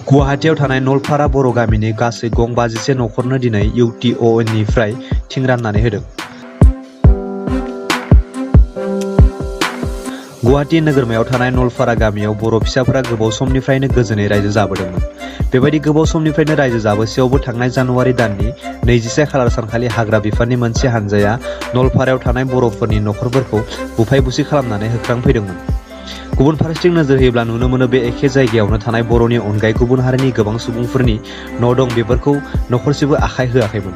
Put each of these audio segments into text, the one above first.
गुवाहाटीयाव थानाय नलपारा बर' गामिनि गासै गं 50 नखरनो दिनै UTO निफ्राय थिं राननानै होदों। गुवाहाटी नोगोरमायाव थानाय नलपारा गामियाव बर' फिसाफोरा गोबाव समनिफ्रायनो गोजोनै रायजो जाबोदोंमोन। बेबायदि गोबाव समनिफ्रायनो रायजो जाबोसेयावबो थांनाय जानुवारि दाननि 21 खालार सानखालि हाग्रा बिफाननि मोनसे हानजाया नलपारायाव थानाय बर'फोरनि नखरफोरखौ बुफाय बुसि खालामनानै होख्रांफैदोंमोन। गुबुन फारसेथिं नोजोर होयोब्ला नुनो मोनो बे एखे जायगायावनो थानाय बर'नि अनगायै गुबुन हारिनि गोबां सुबुंफोरनि न' दं, बेफोरखौ नखरसेबो आखाइ होआखैमोन।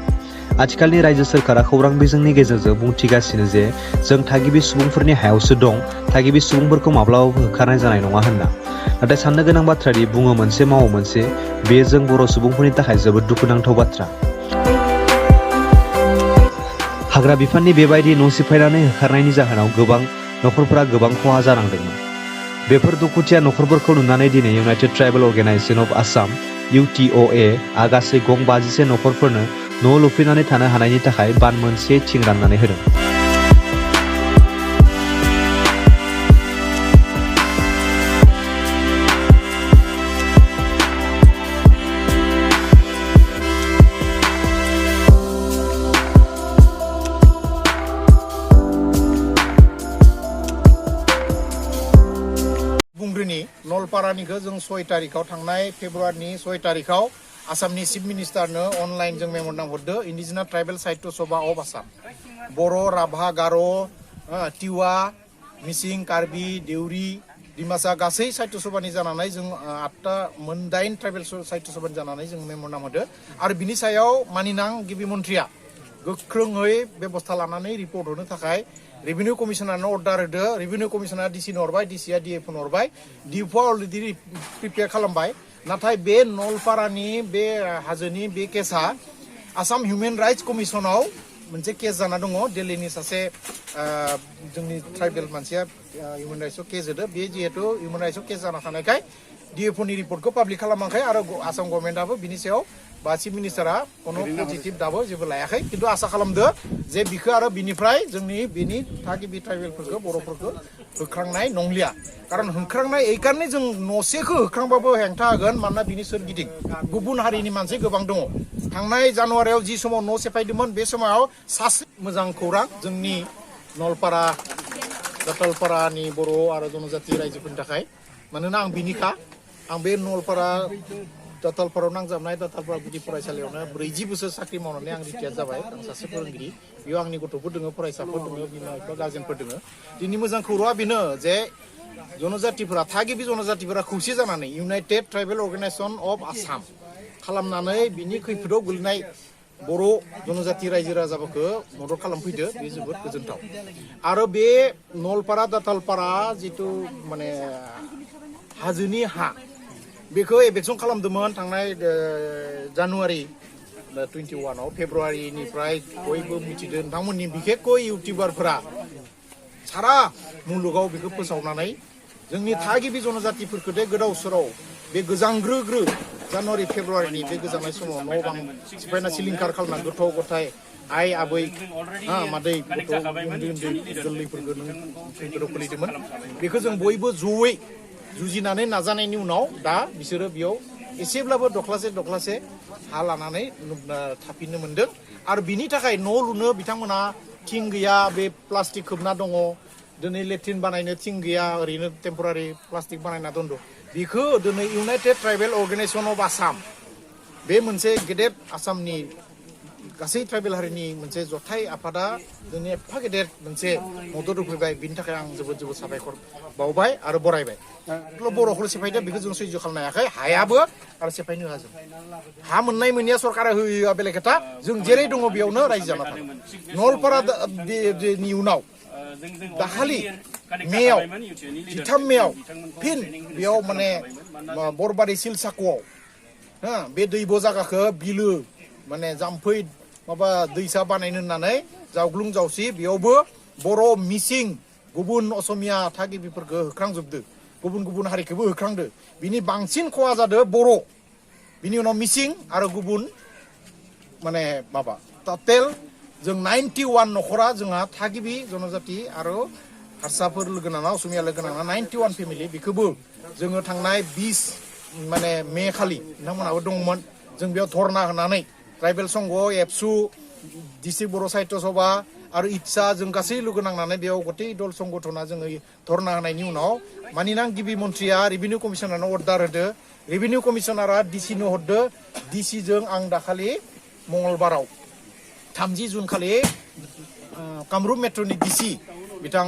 आथिखालनि रायजो सोरखारा खौरां बिजोंनि गेजेरजों बुंथिगासिनो जे जों थागिबि सुबुंफोरनि हायावसो दं, थागिबि सुबुंफोरखौ माब्लाबाबो होखारनाय जानाय नङा होनना। नाथाय साननो गोनां बाथ्रादि बुङो मोनसे मावो मोनसे, बेयो जों बर' सुबुंफोरनि थाखाय जोबोद दुखुनांथाव बाथ्रा। हाग्रा बिफाननि बेबायदि न' सिफायनानै होखारनायनि जाहोनाव गोबां नखरफोरा गोबां खहा जानांदोंमोन। बेफोर दुखुथिया नखरफोरखौ नुनानै दिनै United tribal organisation of Assam UTOA आ गासै गं 50 नखरफोरनो न' लुफैनानै थानो हानायनि थाखाय बान मोनसे थिं राननानै होदों। बुंग्रिनि नलपारानिखौ जों 6 तारिखाव थांनाय फेब्रुवारिनि 6 तारिखाव आसामनि चिफ मिनिस्टारनो अनलाइन जों मेम'रेन्डाम हरदो indigenous tribal Sahitya Sabha of Assam. Boro', Rabha, Garo', Tiwa, Mising, Karbi, Deori, Dimasa गासै साहित्य सभानि जानानै जों 8 ट्राइबेल साहित्य सभानि जानानै जों मेम'रेन्डाम हरदो। आरो बिनि सायाव मानिनां गिबि मन्थ्रिया गोख्रोङै बेबस्था लानानै रिपर्ट होनो थाखाय रेभिनिउ कमिशनारनो अर्डार होदो। रेभिनिउ कमिशनारा डिसिनो हरबाय, डिसिआ डिएफनो हरबाय। डिएफआ अलरेडि प्रिपेयार खालामबाय। नाथाय बे नलपारानि बे हाजोनि बे केसा आसाम हिउमेन राइट्स कमिशनाव मोनसे केस जाना दङ। दिल्लीनि सासे जोंनि ट्राइबेल मानसिया हिउमेन राइट्सआव केस होदो। बे जिहेतु हिउमेन राइट्सआव केस जाना थानायखाय डिएफअनि रिपर्टखौ पाब्लिक खालामाखै आरो आसाम गभर्नमेन्टआबो बिनि सायाव बा चिफ मिनिस्टारा कोनो पजिटिभ दाबो जेबो लायाखै। खिन्थु आसा खालामदो जे बिखौ आरो बिनिफ्राय जोंनि बेनि थागिबि ट्राइबेलफोरखौ बर'फोरखौ होख्रांनाय नंलिया। खारन होख्रांनाय এই कारणे जों न'सेखौ होख्रांबाबो हेंथा होगोन, मानोना बिनि सोरगिदिं गुबुन हारिनि मानसि गोबां दङ। थांनाय जानुवारियाव जि समाव न' सेफायदोंमोन बे समाव सासे मोजां खौरां जोंनि नलपारा दातालपारानि बर' आरो जनजाति रायजोफोरनि थाखाय। मानोना आं बिनिखा, आं बे नलपारा दातालपारायाव नांजाबनाय दातालपारा गुदि फरायसालियावनो 40 बोसोर साख्रि मावनानै आं रिटायार जाबाय। आं सासे फोरोंगिरि, बेयाव आंनि गथ'फोर दङ, फरायसाफोर दङ, बिमा बिफा गार्जेनफोर दङ। दिनै मोजां खौराङा बेनो जे जनजातिफोरा थागिबि जनजातिफोरा खौसे जानानै United tribal organisation of Assam खालामनानै बिनि खैफोदाव गोलैनाय बर' जनजाति रायजो राजाफोरखौ मदद खालामफैदो। बे जोबोद गोजोनथाव। आरो बे नलपारा दातालपारा जिथु माने हाजोनि हा, बेखौ एभेक्सन खालामदोंमोन थांनाय जानुवारि 21आव। फेब्रुवारिनिफ्राय बयबो मिथिदों, नोंथांमोननि बिखेखকৈ इउटिउबारफोरा सारा मुलुगाव बेखौ फोसावनानै जोंनि थागिबि जनजातिफोरखौ दे गोदाव सोराव बे गोजांग्रो जानुवारि फेब्रुवारिनि बे गोजांनाय समाव न' बां सिफायना सिलिंखार खालामना गथ' गथाय आइ आबै मादै गथ' उन्दै गोरलैफोरखौ नों खैफोदाव खोलैदोंमोन। बेखौ जों बयबो जयै जुजिनानै नाजानायनि उनाव दा बिसोरो बेयाव एसेब्लाबो दख्लासे हा लानानै थाफिननो मोनदों। आरो बिनि थाखाय न' लुनो बिथांमोना थिं गैया, बे प्लास्टिक खोबना दङ। दिनै लेट्रिन बानायनो थिं गैया, ओरैनो टेम्परारि प्लास्टिक बानायना दङ। बेखौ दिनै United tribal organisation of Assam, बे मोनसे गेदेर आसामनि गासै ट्राइबेल हारिनि मोनसे जथाय आफादा दिनै एफा गेदेर मोनसे मदद होफैबाय। बिनि थाखाय आं जोबोद साबायखर बावबाय आरो बरायबाय। बर'खौ सेफायदों बेखौ जों सैज्य खालामनो हायाखै, हायाबो आरो सेफायनो होआ जों। हा मोननाय मोनैया सरकारा होयोआ बेलेग खोथा, जों जेरै दङ बेयावनो रायजो जाना थागोन। नलपारानि उनाव दाखालि मेयाव 13 मेयाव फिन बेयाव माने बरबारि सिलसाकुआव बे दैब' जागाखौ बिलो माने जाम्फै माबा दैसा बानायनो होननानै जावग्लुं जावसि बेयावबो बर' मिसिं गुबुन असमिया थागिबिफोरखौ होख्रांजोबदो, गुबुन हारिखौबो होख्रांदो। बिनि बांसिन खहा जादों बर', बिनि उनाव मिसिं आरो गुबुन माने माबा टटेल जों 91 नखरा जोंहा थागिबि जनजाति आरो हारसाफोर लोगो नांना असमिया लोगो नांना 91 फेमिलि। बेखौबो जोङो थांनाय 20 माने मे खालि बिथांमोनहाबो दंमोन जों बेयाव धरना होनानै ट्राइबेल संघ एबसु डिस्ट्रिक्ट बर' साहित्य सभा आरो इटसा जों गासै लोगो नांनानै बेयाव गतै दल संगठना जोङो धरना होनायनि उनाव मानिना गिबि मन्थ्रिया रेभिनिउ कमिसनारनो अर्डार होदो रेभिनिउ कमिसनारा डिसिनो हरदो डिसिजों आं दाखालि मंगलबाराव 30 जुन खालि कामरुप मेट्र'नि डिसि बिथां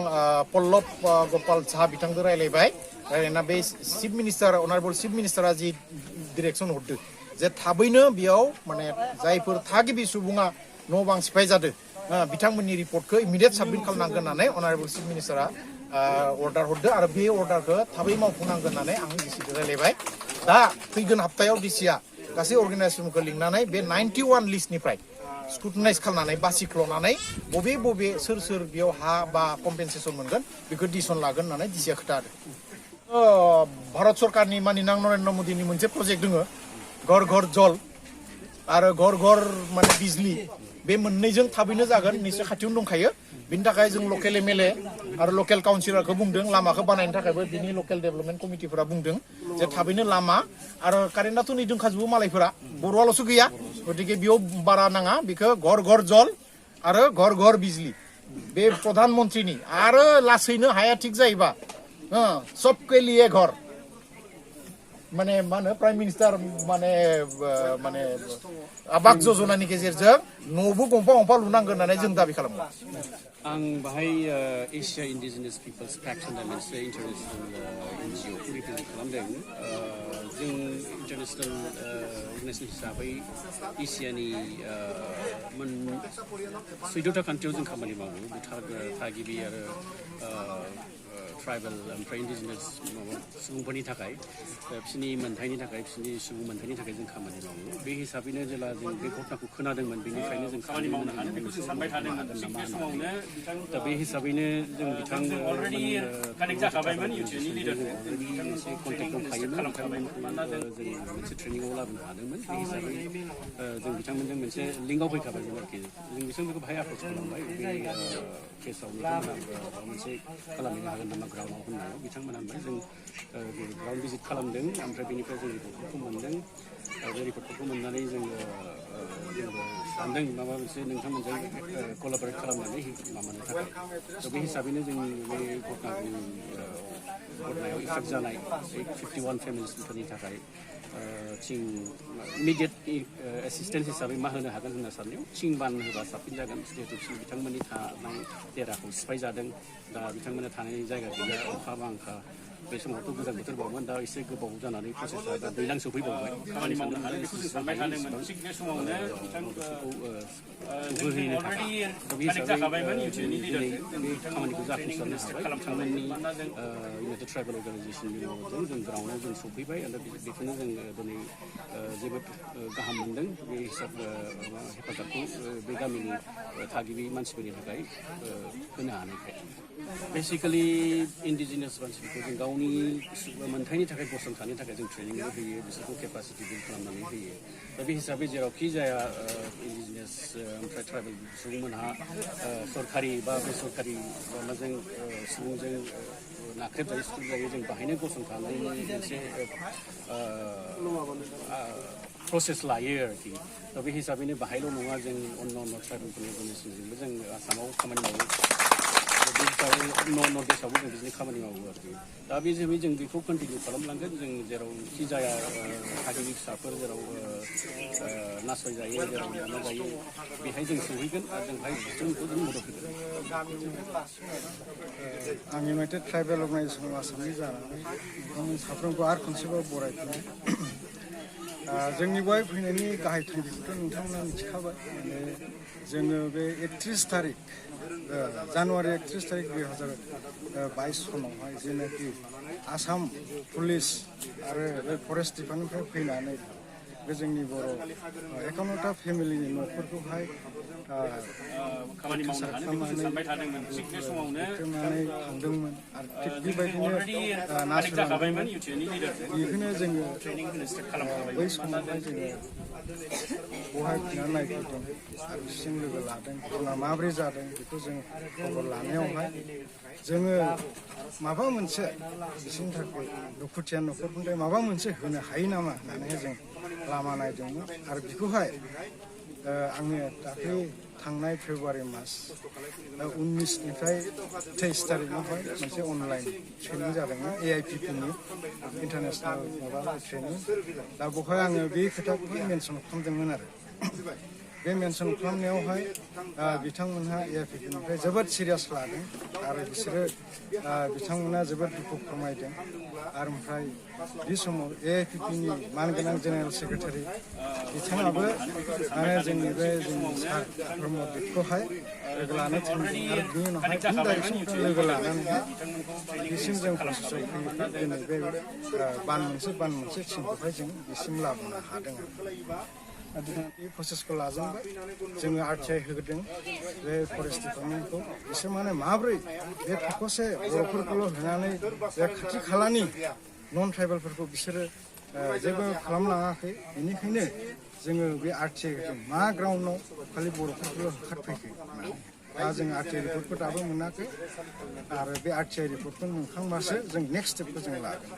पल्लभ गपाल साहा बिथांजों रायलायना बे चिफ मिनिस्टार अनारेबल चिफ मिनिस्टारा जि डिरेक्सन हरदो जे थाबैनो बेयाव माने जायफोर थागिबि सुबुङा न' बां सिफाय जादों बिथांमोननि रिपर्टखौ इमिडियेट साबमिट खालामनांगोन होननानै अनारेबल चिफ मिनिस्टारा अर्डार हरदो आरो बे अर्डारखौ थाबै मावफुंनांगोन होननानै आं डिसिजों रायलायबाय दा फैगोन हप्तायाव डिसिया गासै अर्गानाइजेसनखौ लिंनानै बे 91 लिस्टनिफ्राय स्क्रुटिनाइज खालामनानै बासिख्ल'नानै बबे बबे सोर बेयाव हा बा कम्पेनसेसन मोनगोन बेखौ डिसिसन लागोन होननानै डिसिया खोथा होदों भारत सरकारनि मानिनां नरेन्द्र मदिनि मोनसे प्रजेक्ट दङ घर घर जल आरो घर घर माने बिजली बे मोननैजों थाबैनो जागोन निश्चय खाथियावनो दंखायो बिनि थाखाय जों लकेल एमएलए आरो लकेल काउन्सिलरखौ बुंदों लामाखौ बानायनो थाखायबो बिनि लकेल डेभेलपमेन्ट कमिटिफोरा बुंदों जे थाबैनो लामा आरो कारेन्टआथ' नै दोंखाजोबो मालायफोरा बर'आल'सो गैया गतिके बेयाव बारा नाङा बेखौ घर घर जल आरो घर घर बिजली बे प्रधान मन्त्रिनि आरो लासैनो हाया थिग जायोबा सबके लिए घर माने मा होनो प्राइम मिनिस्टार माने आबास योजनानि गेजेरजों न'बो गंफा गंफा लुनांगोन होननानै जों दाबि खालामो आं बाहाय एसिया इन्डिजिनियास पिपल्स पेक्ट होननाय मोनसे इन्टारनेसनेल एनजिअ खौ रिप्रेजेन्ट खालामदों जों इन्टारनेसनेल अर्गानाइजेसन हिसाबै एसियानि 14टा कान्ट्रियाव जों खामानि मावो थागिबि आरो ट्राइबेल ओमफ्राय इन्डिजिनियास सुबुंफोरनि थाखाय बिसोरनि मोन्थाइनि थाखाय बिसोरनि सुबुं मोन्थाइनि थाखाय जों खामानि मावो बे हिसाबैनो जेला जों बे घटनाखौ खोनादोंमोन बेनिफ्रायनो जों खामानि मावनो हानो बेखौ सानबाय थादोंमोन दा बे हिसाबैनो जों बिथांनो अलरेडि कानेक्ट जाखाबायमोन इउटिउबनि लिडारजों एसे कन्टेक्ट दंखायोमोन बिथांमोनखौ जों मोनसे ट्रेनिङाव लाबोनो हादोंमोन बे हिसाबै जों बिथांमोनजों मोनसे लिंकआव फैखाबायमोन आरोखि जों बिथांमोनखौ बाहाय आप्रच खालामबाय बे केसाव बिथांमोना मोनसे खालामनो हागोन नामा ग्राउन्डआव होननायाव बिथांमोना ओमफ्राय जों ग्राउन्ड भिजिट खालामदों ओमफ्राय बेनिफ्राय जों रिपर्टफोरखौ मोनदों बे रिपर्टफोरखौ मोननानै जोङो सानदों माबा मोनसे नोंथांमोनजों कलाबरेट खालामनानै माबानो थाखाय थ' बे हिसाबैनो जोंनि बे घटनायाव इफेक्ट जानाय 51 फेमिलिसफोरनि थाखाय इमिडियेट एसिस्टेन्स हिसाबै मा होनो हागोन होनना साननायाव थिं बान होबा साबसिन जागोन जिहेतु बिथांमोननि थानाय देराखौ सिफायजादों दा बिथांमोना थानाय जायगा गैया अखा बांखा बे समावथ' गोजां बोथोरबावमोन दा एसे गोबाव जानानै प्रसेसा दा दैज्लां सफैबावबाय खामानि मावनो हादों बेखौ सानबाय थादोंमोन थिग बे समावनो होहैनो थाखाय दा बे हिसाबै दिनै बे खामानिखौ जाफुंसारनो हाबाय बिथांमोननि इउनाइटेड ट्राइबेल अर्गानाइजेसननि मददजों जों ग्राउन्डआव जों सफैबाय आरो बेखौनो जों दिनै जोबोद गाहाम मोनदों बे हेफाजाबखौ बे गामिनि थागिबि मानसिफोरनि थाखाय होनो हानायखाय बेसिकेलि इन्डिजिनियास मानसिफोरखौ जों गावनि मोन्थाइनि थाखाय गसंथानो थाखाय जों ट्रेनिंबो होयो बिसोरखौ केपासिटि बिल्ड खालामनानै होयो दा बे हिसाबै जेरावखि जाया इन्डिजिनियास ओमफ्राय ट्राइबेल सुबुंमोनहा सरकारि बा बेसरकारि माबाजों सुबुंजों नाख्रेबजायो सुख्रेबजायो जों बाहायनो गसंथानायनि मोनसे प्रसेस लायो आरोखि दा बे हिसाबैनो बाहायल' नङा जों अন্য ट्राइबेलफोरनि अर्गानाइजेसनजोंबो जों आसामाव खामानि मावो बे हिसाबै नर्थ इस्टआवबो जों बिदिनो खामानि मावो आरोखि दा बे हिसाबै जों बेखौ कन्टिनिउ खालामलांगोन जों जेरावखि जाया थागिबि फिसाफोर जेराव नासयजायो जेराव माबा जायो बेहाय जों सहैगोन आरो जों बेहाय जोंखौ जों मदद होगोन आं इउनाइटेड ट्राइबेल अर्गानाइजेसन आसामनि जानानै साफ्रोमखौ आरो खनसेबाव बरायफिनो जोंनि बेवहाय फैनायनि गाहाय थांखिखौथ' नोंथांमोना मिथिखाबाय माने जोङो बे 31 तारिख जानुवारि 31 तारिख 2022 सनावहाय जेनाखि आसाम पुलिस आरो बे फरेस्ट डिपार्टमेन्टनिफ्राय फैनानै बे जोंनि बर' 51टा फेमिलिनि न'फोरखौहाय खामानि मावनो हानो बेखौ जों सानबाय थादोंमोन थिग बे समावनो थांदोंमोन आरो थिग बेबायदिनो कानेक्ट जाखाबायमोन इउटिउबनि लिडारजों बेखौनो जोङो ट्रेनिं होनो स्टार्ट खालामखाबाय बै समावहाय जोङो बहाय फैनानै नायफैदों आरो बिसोरजों लोगो लादों जोंना माबोरै जादों बेखौ जों खबर लानायावहाय जोङो माबा मोनसे बिसोरनि थाखाय दुखुथिया न'खरफोरनिफ्राय माबा मोनसे होनो हायो नामा होननानै जों लामा नायदोंमोन आरो बेखौहाय आङो दाख्लै थांनाय फेब्रुवारि मास 19निफ्राय 23 तारिखआवहाय मोनसे अनलाइन ट्रेनिं जादोंमोन AIPPनि इन्टारनेसनेल माबा ट्रेनिं दा बेवहाय आङो बे खोथाखौहाय मेनसन खालामदोंमोन आरो बे मेनसन खालामनायावहाय बिथांमोनहा AIPPनिफ्राय जोबोद सिरियास लादों आरो बिसोरो बिथांमोना जोबोद दुखु फोरमायदों आरो ओमफ्राय बे समाव AIPPनि मानगोनां जेनेरेल सेक्रेटारि बिथाङाबो माने जोंनि बे जोंनि सार ब्रह्मदेबखौहाय लोगो लानो थांदों आरो बिनि उनावहाय फिन डाइरेक्सन लोगो लानानैहाय बिसिम जों प्रसेसआव फैयो दिनै बे बान मोनसे टिमखौहाय जों बिसिम लाबोनो हादों आरो बे प्रसेसखौ लाजेनबाय जोङो RTI होदों बे फरेस्ट डिपार्टमेन्टखौ बिसोर माने माब्रै बे थखसे बर'फोरखौल' होनानै बे खाथि खालानि नन ट्राइबेलफोरखौ बिसोरो जेबो खालामलाङाखै बेनिखायनो जोङो बे RTI होदों मा ग्राउन्डआव खालि बर'फोरखौल' होखारफैखो दा जों RTI रिपर्टखौ दाबो मोनाखै आरो बे RTI रिपर्टखौ मोनखांबासो जों नेक्स्ट स्टेपखौ जों लागोन